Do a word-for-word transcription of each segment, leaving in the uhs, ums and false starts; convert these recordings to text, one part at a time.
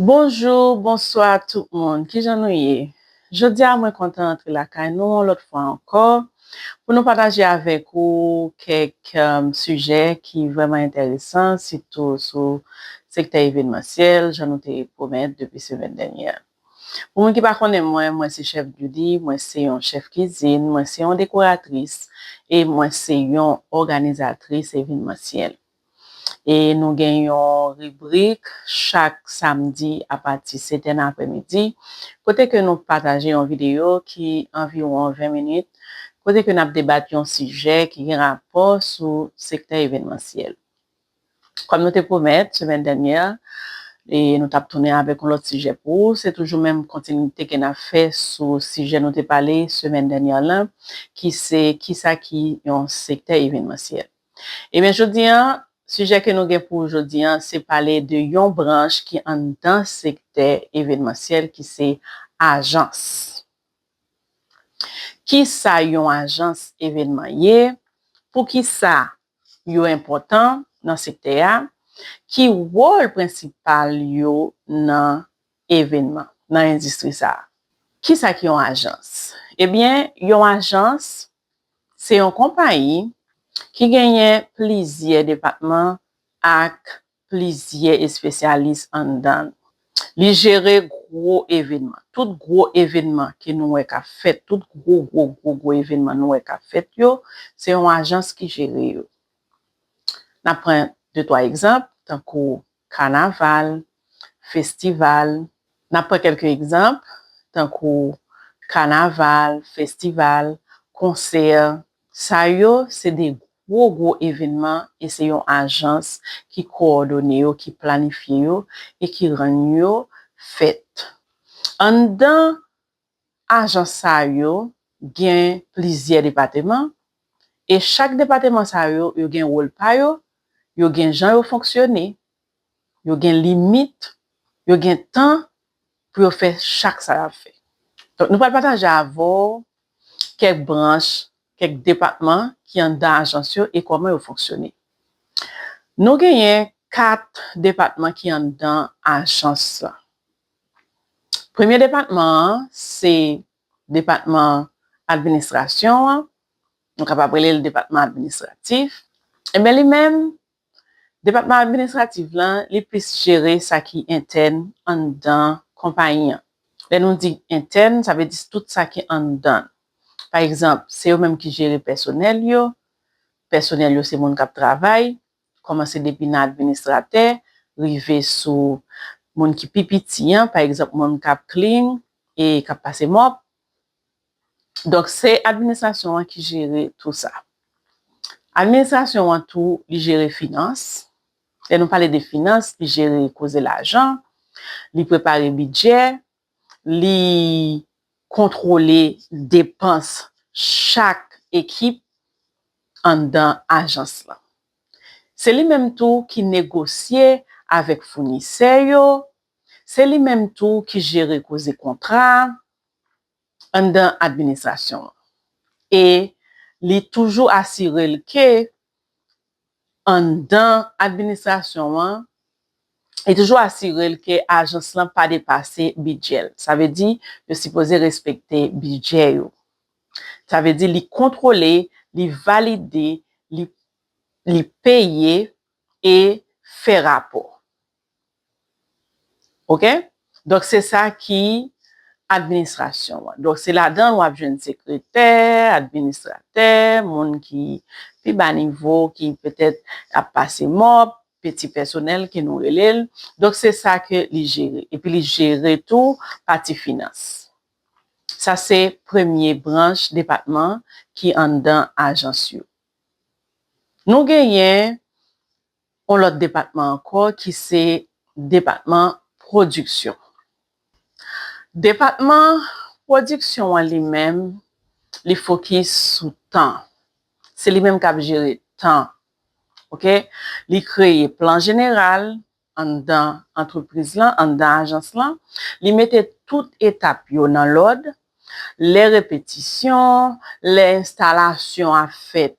Bonjou, bonswa tout moun. Kijan nou ye? Jodi a, mwen kontan antre lakay nou yon lòt fwa ankò pou nou pataje avèk ou kèk, um, sijè ki vrèman enteresan, sitou sou sektè evenmansyèl, jan nou te pwomèt depi semèn dènyè. Pou moun ki pa konnen mwen, mwen se Chèf Judy, mwen se yon chèf kizin, mwen se yon dekoratris e mwen se yon òganizatris evenmansyèl. E nou gen yon ribrik chak samdi apati sèt è nan aprèmidi, kote ke nou pataje yon videyo ki anviwon ven minit, kote ke n ap debat yon sijè ki gen rapò sou sektè evenmansyèl. Kòm nou te pwomèt semèn dènyè, e nou t ap tounen avèk yon lòt sijè pou ou. Se toujou menm kontinite ke n ap fè sou sijè nou te pale semèn dènyè lan, ki se kisa ki yon sektè evenmansyèl. Ebyen, jodi a, sijè ke nou gen pou jodi a, se pale de yon branch ki anndan sektè evenmansyèl, ki se ajans. Kisa yon ajans evenman ye? Poukisa yo enpòtan nan sektè a? Ki wòl prensipal yo nan evenman, nan endistri sa a? Kisa ki yon ajans? Ebyen, yon ajans se yon konpayi ki genyen plizyè depatman ak plizyè espesyalis anndan l. Li jere gwo evenman. Tout gwo evenman ke nou wè k ap fèt, tout gwo, gwo, gwo, gwo evenman nou wè k ap fèt yo, se yon ajans ki jere yo. N ap pran de, twa egzanp, tankou kanaval, festival. N ap pran kèlke egzanp, tankou kanaval, festival, konsè. Sa yo, se de gwo, gwo evenman e se yon ajans ki kowòdone yo, ki planifye yo e ki rann yo fèt. Anndan ajans sa yo, gen plizyè depatman e chak depatman sa yo, yo gen wòl pa yo, yo gen jan yo fonksyone, yo gen limit, yo gen tan pou yo fè chak sa y ap fè. Donk, nou pral pataje avè w kèk branch, kèk depatman ki anndan ajans yo e kòman yo fonksyone. Nou genyen kat depatman ki anndan ajans lan. Premye depatman an, se depatman administrasyon an. Nou kapab rele l depatman administratif. Ebyen, li menm, depatman administratif lan, li plis jere sa ki entèn anndan konpayi an. Lè nou di entèn, sa vle di tout sa ki anndan. Pa egzanp, se yo menm ki jere pèsonèl yo. Pèsonèl yo se moun k ap travay, kòmanse depi nan administratè, rive sou moun ki pi piti an, pa egzanp, moun k ap clean e k ap pase mòp. Donk, se administrasyon an ki jere tou sa. Administrasyon an tou, li jere finans. Lè nou pale de finans, li jere koze lajan, li prepare bidjè, li kontwole depans chak ekip anndan ajans lan. Se li menm tou ki negosye avèk founisè yo, se li menm tou ki jere koze kontra anndan administrasyon an. E li toujou asire l ke anndan administrasyon an, li toujou asire l ke ajans lan pa depase bidjè l. Sa vle di, yo sipoze respekte bidjè yo. Sa vle di, li kontwole, li valide, li, li peye e fè rapò. Oke? Donk, se sa ki administrasyon an. Donk, se ladan l w ap jwenn sekretè, administratè, moun ki pi ba nivo, ki petèt ap pase mòp, peti pèsonèl ke nou rele l. Donk, se sa ke li jere. Epi li jere tou pati finans. Sa se premye branch depatman ki anndan ajans yo. Nou genyen yon lòt depatman ankò ki se depatman pwodiksyon. Depatman pwodiksyon an li menm, li fokis sou tan. Se li menm k ap jere tan. Oke? Li kreye plan jeneral anndan antrepriz lan, anndan ajans lan. Li mete tout etap yo nan lòd. Lè repetisyon, lè enstalasyon ap fèt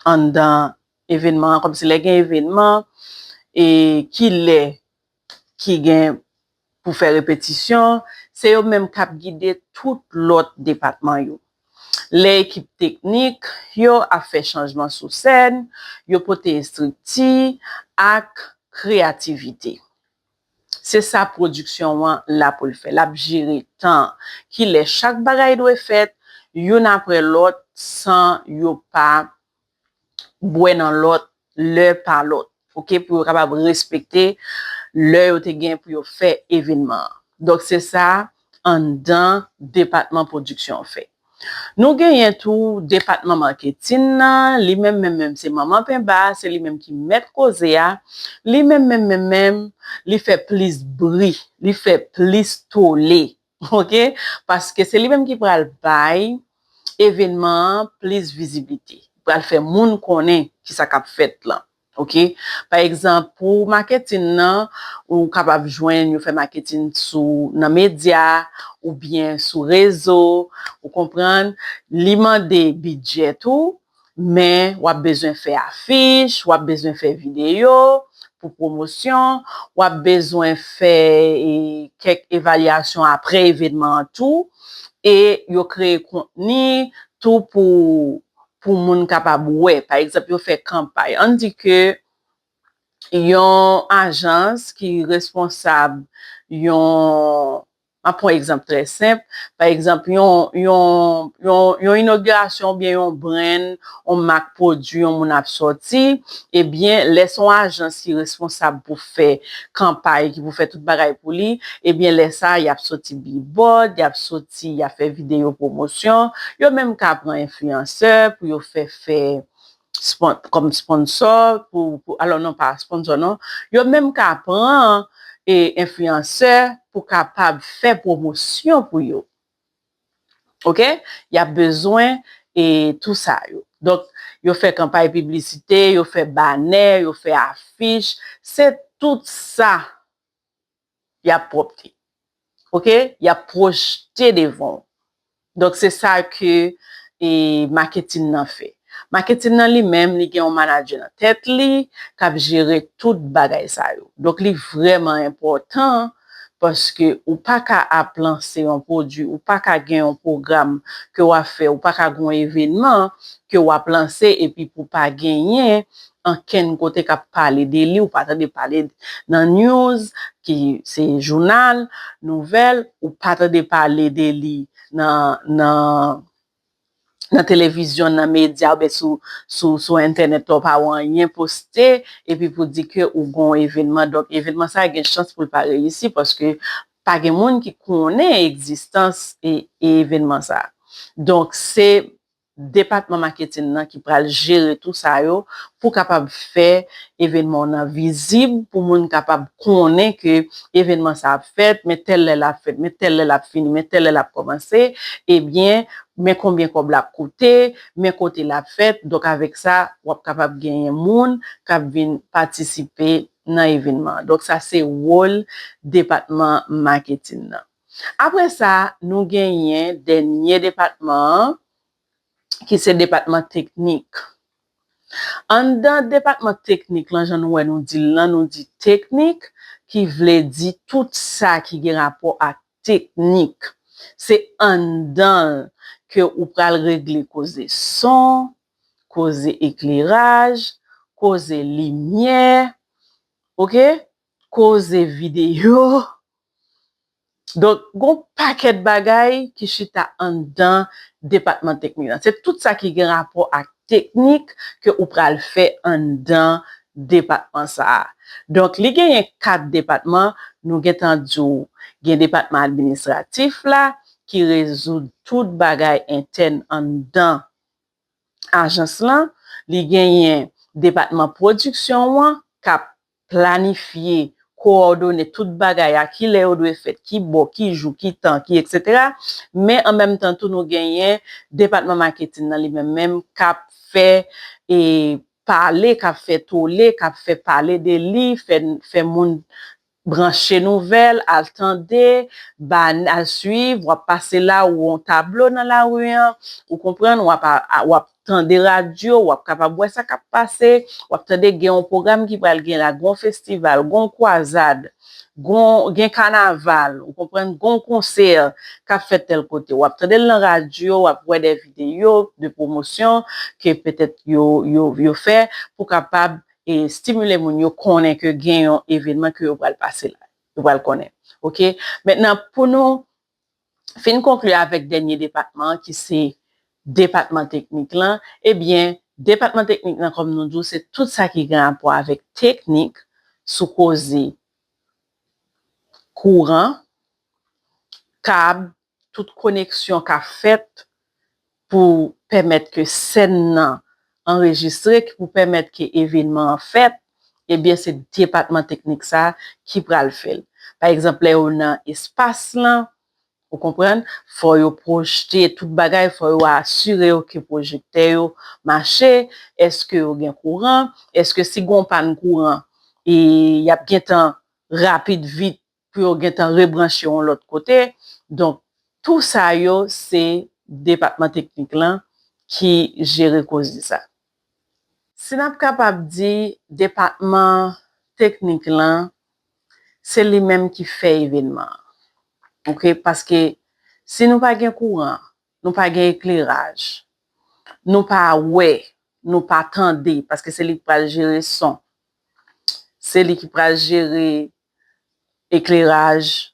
anndan evenman an, kòmsi lè gen evenman, e kilè ki gen pou fè repetisyon, se yo menm k ap gide tout lòt depatman yo. Lè ekip teknik yo ap fè chanjman sou sèn, yo pote estrikti ak kreyativite. Se sa pwodiksyon an la pou l fè. L ap jere tan, kilè chak bagay dwe fèt, youn apre lòt, san yo pa bwè nan lòt, lè pa lòt. Oke, pou yo kapab respekte lè yo te gen pou yo fè evenman an. Donk, se sa anndan depatman pwodiksyon an fè. Nou genyen tou depatman maketin nan, li menm menm menm se manman penba, se li menm ki mèt koze a, li menm menm menm menm, li fè plis bri, li fè plis tole, oke? Paske se li menm ki pral bay evenman an plis viziblite, pral fè moun konnen kisa k ap fèt lan. Oke? Pa egzanp, pou maketin nan, ou kapab jwenn yo fè maketin sou, nan medya, oubyen sou rezo, ou konprann? Li mande bidjè tou, men w ap bezwen fè afich, w ap bezwen fè videyo pou pwomosyon, w ap bezwen fè, e, kèk evalyasyon apre evenman an tou, e yo kreye kontni tou pou, pou moun kapab wè. Pa egzanp, yo fè kanpay. Ann di ke yon ajans ki responsab yon, m ap pran yon egzanp trè senp, pa egzanp, yon, yon, yon, yon inogirasyon oubyen yon brand, yon mak pwodui yon moun ap sòti, ebyen, lè se yon ajans ki responsab pou fè kanpay, ki pou fè tout bagay pou li, ebyen, lè sa, y ap soti billboard, y ap soti, y ap fè videyo pwomosyon, yo menm ka pran enfliyansè pou yo fè, fè spon-, kòm sponsò, pou, pou, alò non, pa sponsò non, yo menm ka pran, e, enfliyansè pou kapab fè pwomosyon pou yo. Oke? Y ap bezwen, e, tou sa yo. Donk, yo fè kanpay piblisite, yo fè banè, yo fè afich, se tout sa y ap pwòpte. Oke? Y ap pwojte devan w. Donk, se sa ke, e, maketin nan fè. Maketin nan li menm, li gen yon manadjè nan tèt li k ap jere tout bagay sa yo. Donk, li vrèman enpòtan paske ou pa ka ap lanse yon pwodui, ou pa ka gen yon pwogram ke w ap fè, ou pa ka gen yon evenman ke w ap lanse epi pou pa genyen ankenn kote k ap pale de li, ou pa tande pale nan news, ki se jounal, nouvèl, ou pa tande pale de li nan, nan, nan televizyon, nan medya, oubyen sou, sou, sou entènèt la, ou pa wè anyen poste, epi pou di ke ou gen yon evenman. Donk, evenman sa a gen chans pou l pa reyisi, paske pa gen moun ki konnen egzistans e, e evenman sa a. Donk, se depatman maketin nan ki pral jere tou sa yo pou kapab fè evenman w nan vizib, pou moun kapab konnen ke evenman sa ap fèt, men tèl lè l ap fèt, men tèl lè l ap fini, men tèl lè l ap kòmanse, ebyen, men konbyen kòb l ap koute, men kote l ap fèt. Donk, avèk sa, w ap kapab genyen moun k ap vin patisipe nan evenman an. Donk, sa se wòl depatman maketin nan. Apre sa, nou genyen dènye depatman an, ki se depatman teknik. Anndan depatman teknik lan, jan nou wè nou di l lan, nou di teknik, ki vle di tout sa ki gen rapò ak teknik. Se anndan l ke ou pral regle koze son, koze ekleraj, koze limyè, oke? Koze videyo. Donk, gon pakèt bagay ki chita anndan depatman teknik lan. Se tout sa ki gen rapò ak teknik ke ou pral fè anndan depatman sa a. Donk, li genyen kat depatman, nou gentan di w, gen depatman administratif la, ki rezoud tout bagay entèn anndan ajans lan, li genyen depatman pwodiksyon an k ap planifye, kowòdone tout bagay a, ki lè yo dwe fèt, ki bò, ki jou, ki tan, ki etsetera. Men an menm tan tou, nou genyen depatman maketin nan li menm menm k ap fè, e, pale, k ap fè tole, k ap fè pale de li, fè, fè moun branche nouvèl, al tande, ba, al swiv, w ap pase la, ou yon tablo nan lari an, ou konprann, w ap, a, w ap tande radyo, w ap kapab wè sa k ap pase, w ap tande gen yon pwogram ki pral gen la, gen yon festival, gen yon kwazad, gen, gen kanaval, ou konprann, gen yon konsè k ap fèt tèl kote. W ap tande l nan radyo, w ap wè de videyo de pwomosyon ke petèt yo, yo, yo fè pou kapab e stimile moun yo konnen ke gen yon evènman ke yo pral pase la, yo pral konnen. Oke? Mentnan, pou nou fin konkli avèk dènye depatman an, ki se depatman teknik lan, ebyen, depatman teknik lan, kòm nou di w, se tout sa ki gen rapò avèk teknik sou koze kouran, kab, tout koneksyon k ap fèt pou pèmèt ke sèn nan anrejistre, pou pèmèt ke evènman an fèt, ebyen, se depatman teknik sa ki pral fè l. Pa egzanp, lè yo nan espas lan, ou konprann, fò yo pwojte tout bagay, fò yo asire yo ke pwojektè yo mache, èske yo gen kouran, èske si gen yon pàn kouran, e y ap gentan rapid vit pou yo gentan rebranche yon lòt kote. Donk, tou sa yo, se depatman teknik lan ki jere koze sa. Si n ap kapab di depatman teknik lan, se li menm ki fè evènman an. Oke? Paske si nou pa gen kouran, nou pa gen ekleraj, nou pa wè, nou pa tande, paske se li ki pral jere son, se li ki pral jere ekleraj,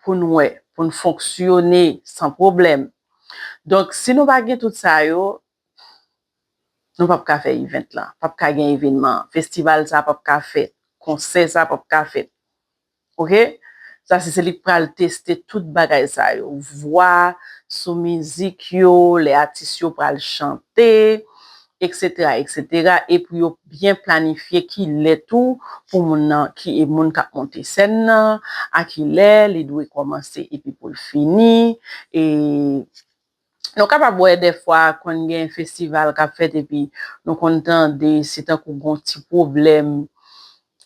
pou n wè, pou n fonksyone san pwoblèm. Donk, si nou pa gen tout sa yo, nou p ap ka fè event lan, p ap ka gen evènman, festival sa p ap ka fèt, konsè sa p ap ka fèt. Oke? Sa se, se li k pral teste tout bagay sa yo. Vwa sou mizik yo, lè atis yo pral chante, eksetera, eksetera. E pou yo byen planifye ki lè tou pou moun nan, ki e moun k ap monte sèn nan, a ki lè li dwe kòmanse epi pou l fini. E nou kapab wè dèfwa konn gen festival k ap fèt epi nou konn tande se tankou gon ti pwoblèm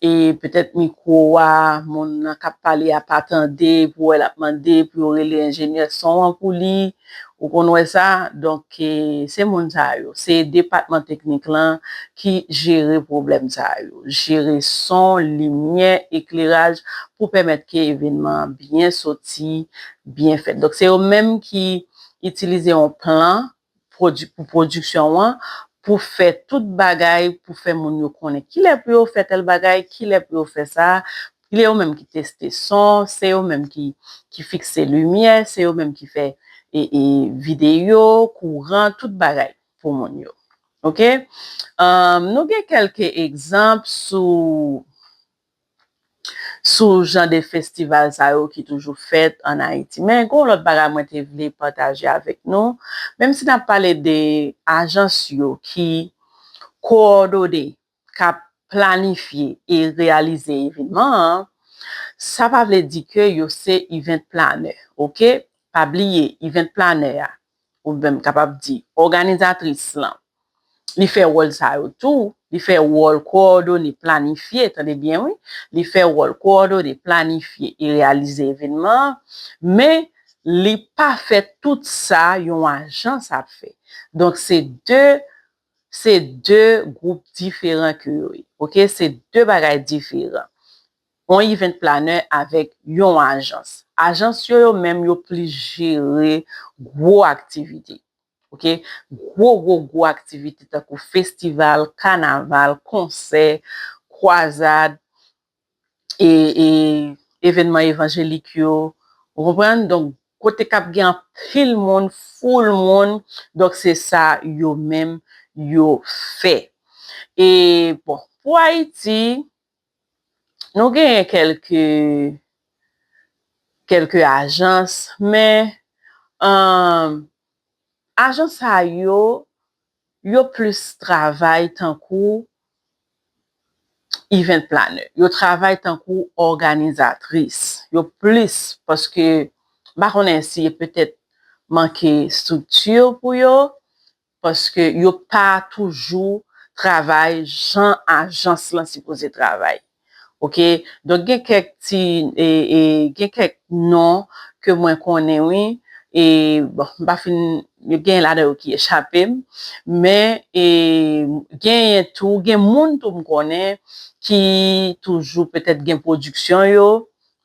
e petèt mikwo a, moun nan k ap pale a pa tande, pou wè l ap mande pou yo rele enjenyè son an pou li. Ou konn wè sa? Donk, e, se moun sa yo. Se depatman teknik lan ki jere pwoblèm sa yo. Jere son, limyè, ekleraj pou pèmèt ke evènman an byen soti, byen fèt. Donk, se yo menm ki itilize yon plan pwodi-, pou pwodiksyon an, pou fè tout bagay, pou fè moun yo konnen kilè pou yo fè tèl bagay, kilè pou yo fè sa. Li yo menm ki teste son, se yo menm ki, ki fikse limyè, se yo menm ki fè e, e, videyo, kouran, tout bagay pou moun yo. Oke? Ahn, nou gen kèlke egzanp sou sou jan de festival sa yo ki toujou fèt ann Ayiti. Men gen yon lòt bagay mwen te vle pataje avèk nou. Menm si n ap pale de ajans yo ki kowòdone, k ap planifye e reyalize evènman an, sa pa vle di ke yo se event planner, oke? Pa bliye, event planner a, ou menm kapab di òganizatris lan, li fè wòl sa yo tou, li fè wòl kowòdone, planifye, tande byen wi, li fè wòl kowòdone, planifye e reyalize evènman an, men li pa fè tout sa yon ajans ap fè. Donk, se de, se de gwoup diferan ke yo ye, oke? Se de bagay diferan. Yon event planner avèk yon ajans. Ajans yo, yo menm, yo plis jere gwo aktivite. Oke? Gwo, gwo, gwo aktivite tankou festival, kanaval, konsè, kwazad, e, e evènman evanjelik yo. Ou konprann? Donk, kote k ap gen anpil moun, foul moun, donk se sa yo menm yo fè. E, bon, pou Ayiti, nou genyen kèlke, kèlke ajans, men, ahn, ajans sa yo, yo plis travay tankou event planner. Yo travay tankou òganizatris. Yo plis, paske, m pa konnen si e petèt manke estrikti pou yo, paske yo pa toujou travay jan ajans lan sipoze travay. Ok, donk gen kèk ti e, e, gen kèk non ke mwen konnen wi. E bon, m pa fin gen ladan yo ki echape m, men e, genyen tou, gen moun tou m konnen ki toujou petèt gen pwodiksyon yo,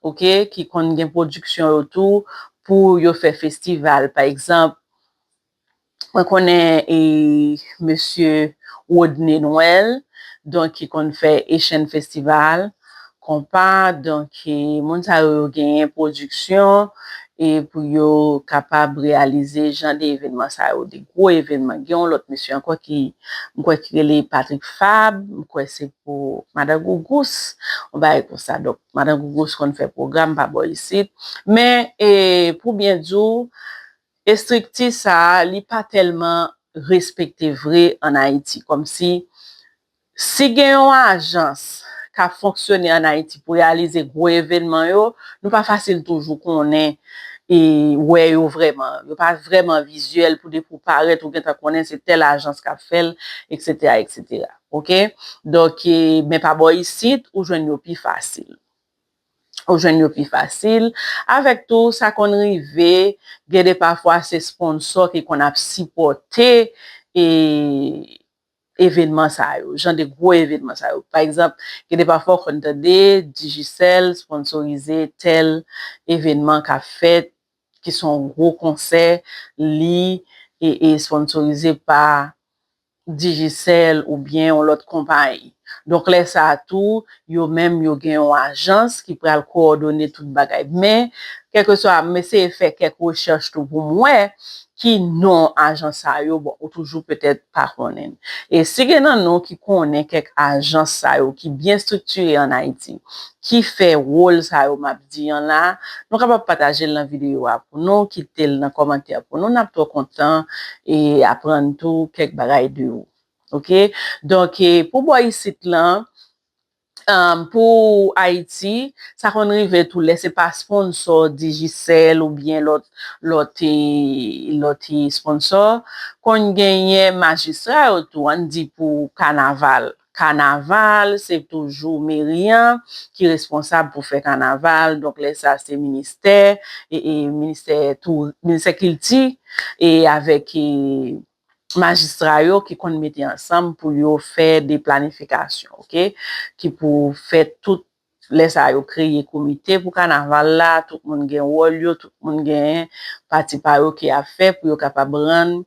ok, ki konn gen pwodiksyon yo tou pou yo fè festival. Pa egzanp, mwen konnen e, mesye Rodney Noël, donk ki konn fè Echann Festival, Konpa, donk e, moun sa yo, yo genyen pwodiksyon e pou yo kapab reyalize jan de evènman sa yo, de gwo evènman. Gen yon lòt mesye ankò ki, m kwè ki rele Patrick Fabre, m kwè se pou Madan Gougous, yon bagay konsa. Donk, Madan Gougous konn fè pwogram pa bò isit. Men, e, pou byen di w, estrikti sa a, li pa tèlman respekte vre ann Ayiti. Kòmsi, si gen yon ajans k ap fonksyone ann Ayiti pou reyalize gwo evènman yo, nou pa fasil toujou konnen e wè yo vrèman. Yo pa vrèman vizyèl pou depi w parèt, ou gentan konnen se tèl ajans k ap fè l, etsetera, etsetera. Ok? Donk, e, men pa bò isit, ou jwenn yo pi fasil. Ou jwenn yo pi fasil. Avèk tou, sa konn rive, gen de pafwa se sponsò ki konn ap sipòte e, evènman sa yo, jan de gwo evènman sa yo. Pa egzanp, gen de pafwa w konn tande Digicel sponsorize tèl evènman k ap fèt, ki se yon gwo konsè, li e, e sponsorize pa Digicel oubyen yon lòt konpayi. Donk, lè sa a tou, yo menm, yo gen yon ajans ki pral kowòdone tout bagay. Men, kèlkeswa, m eseye fè kèk rechèch tou pou m wè ki non ajans sa yo, bon, ou toujou petèt pa konnen. E si gen nan nou ki konnen kèk ajans sa yo ki byen estriktire ann Ayiti, ki fè wòl sa yo m ap di an la, nou kapab pataje l nan videyo a pou nou, kite l nan kòmantè pou nou. N ap twò kontan e aprann tou kèk bagay de ou. Ok? Donk, e, pou bò isit lan, um, pou Ayiti, sa konn rive tou lè se pa sponsò Digicel oubyen lòt, lòt, e, lòt, e, sponsò, konn genyen majistra yo tou, ann di pou kanaval. Kanaval, se toujou meri an ki responsab pou fè kanaval. Donk, lè sa, se ministè, e, e, ministè tou, ministè kilti, e avèk, e, majistra yo ki konn mete ansanm pou yo fè de planifikasyon, ok? Ki pou fè tout, lè sa yo kreye komite pou kanaval la, tout moun gen wòl yo, tout moun gen pati pa yo ki ap fè pou yo kapab rann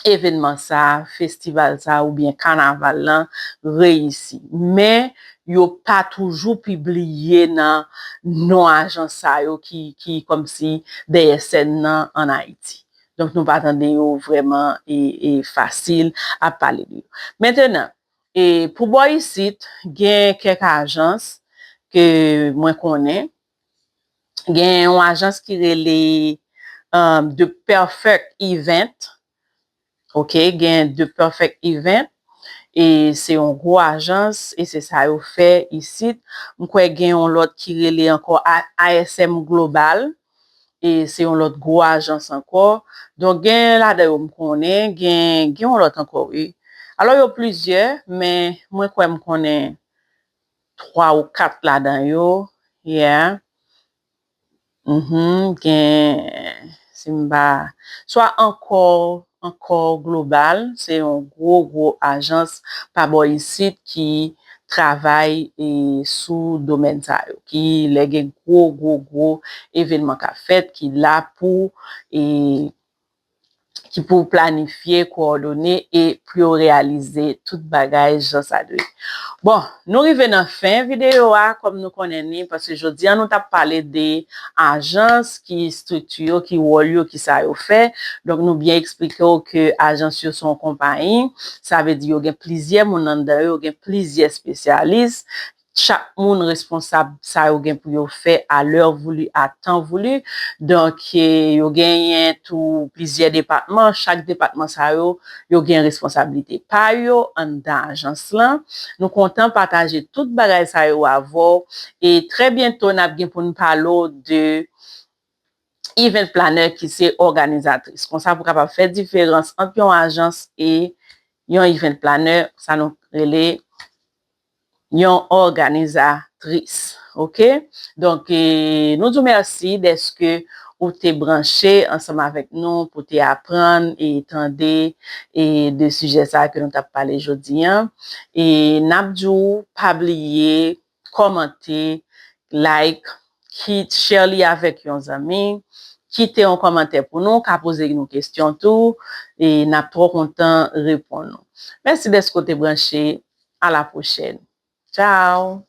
evènman sa, festival sa oubyen kanaval lan reyisi. Men, yo pa toujou pibliye nan non ajans sa yo ki, ki kòmsi dèyè sèn nan ann Ayiti. Donk, nou pa tande yo vrèman e, e fasil ap pale de yo. Mentenan, e pou bò isit, gen kèk ajans ke mwen konnen. Gen yon ajans ki rele, um, The Perfect Event. Ok, gen The Perfect Event. E se yon gwo ajans, e se sa yo fè isit. M kwè gen yon lòt ki rele ankò A-, A S M Global. E se yon lòt gwo ajans ankò. Donk, gen ladan yo m konnen, gen, gen yon lòt ankò, wi. Alò, yo plizyè, men mwen kwè m konnen twa ou kat ladan yo. Yeah. Mhm, gen, si m pa, swa ankò, ankò Global, se yon gwo, gwo ajans pa bò isit ki travay e sou domèn sa yo, ki lè gen gwo, gwo, gwo evènman k ap fèt, ki la pou e ki pou planifye, kowòdone e pou yo reyalize tout bagay jan sa dwe. Bon, nou rive nan fen videyo a, kòm nou konnen ni, paske jodi a nou t ap pale de ajans, ki estrikti yo, ki wòl yo, ki sa yo fè. Donk, nou byen eksplike w ke ajans yo se yon konpayi, sa vle di yo gen plizyè moun anndan yo, yo gen plizyè espesyalis. Chak moun responsab sa yo gen pou yo fè à l'heure voulue, à temps voulu. Donk, e, yo genyen tou plizyè depatman. Chak depatman sa yo, yo gen responsablite pa yo anndan ajans lan. Nou kontan pataje tout bagay sa yo avè w. E trè byento, n ap gen pou n pale w de event planner ki se òganizatris. Konsa pou kapab fè diferans ant yon ajans e yon event planner, sa nou rele yon òganizatris. Oke? Donk, e, nou di w mèsi dèske ou te branche ansanm avèk nou pou te aprann e tande e de sijè sa a ke nou t ap pale jodi a. E n ap di w pa bliye kòmante, like, kit, share li avèk yon zanmi, kite yon kòmantè pou nou, ka poze nou kesyon tou, e n ap twò kontan reponn ou. Mèsi dèske w te branche. A la pwochèn. Tchao!